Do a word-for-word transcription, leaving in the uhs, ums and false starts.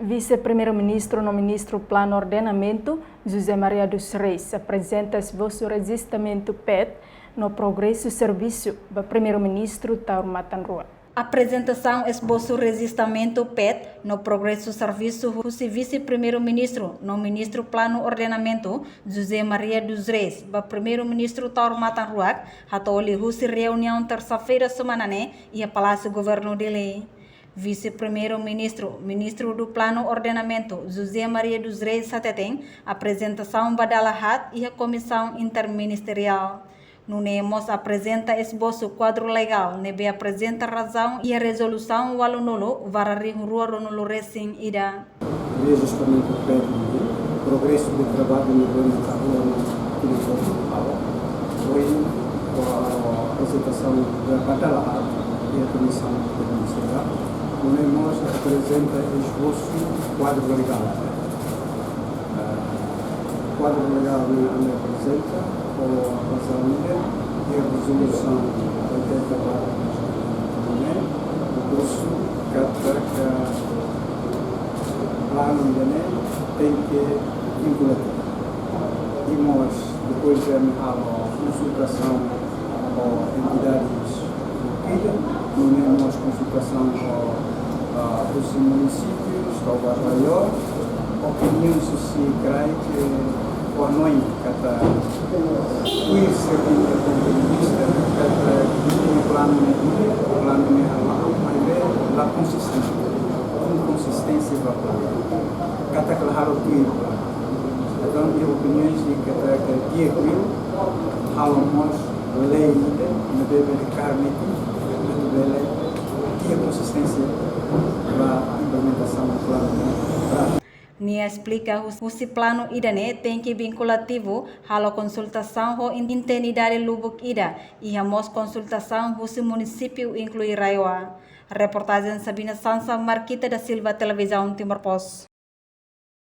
Vise-Primeiru-Ministru no Ministru Planu Ordenamentu, José Maria dos Reis, aprezenta esbosu rejistamentu PET no progresu servisu ba Primeiru-Ministru Taur Matan Ruak. Aprezentasaun esbosu rejistamentu PET no progresu servisu husi Vise-Primeiru-Ministru no Ministru Planu Ordenamentu, José Maria dos Reis, ba Primeiru-Ministru Taur Matan Ruak, hato'o liuhusi reuniaun tersa-feira semana ne'e iha Palásiu Governu Dili. Vise-Primeiru-Ministru, Ministru do Planu Ordenamentu, José Maria dos Reis hateten, aprezentasaun ba dala haat iha Komisaun Interministeriál. Nune'e mós aprezenta esbosu kuadru legál ne'ebé aprezenta razaun iha Rezolusaun ualunulu barra rihun rua ruanulu resin ida. Rejistamentu PET, progresu de traballu no governu no finansiamentu. Ohin, ho aprezentasaun ba dala haat iha Komisaun Interministeriál, nune'e mós aprezenta esbosu kuadru legál. Ah, kuadru legál ne'e aprezenta ho razaun ne'e iha Rezolusaun oitenta e quatro ne'e, husu katak planu ne'e tenke vinkulativu. I mós, depois de halo konsultasaun ho entidades envolvidas, nune'e mós konsultasaun ho, ah, husi munisípius, tau ba rai-li'ur, opiniaun husi kraik, eh, ho noin katak, eh, tuir sira-nia pontu de vista, katak planu ne'e, planu ne'e halo, maibé la konsistente, inkonsisténsia ba planu. Katak la halo tuir planu. Entaun, iha opiniaun katak di'ak liu halo mós lei ida ne'ebé bele kaer metin, atu bele iha konsisténsia ba implementasaun planu ne'e. Nia esplika hus-, husi planu ida-ne'e tenke vinkulativu, halo konsultasaun ho in-, entidade lubuk ida, iha mós konsultasaun husi munisípiu inklui RAEOA. Reportajen Sabina Sansa, Marquita da Silva, Televizaun Timor Post.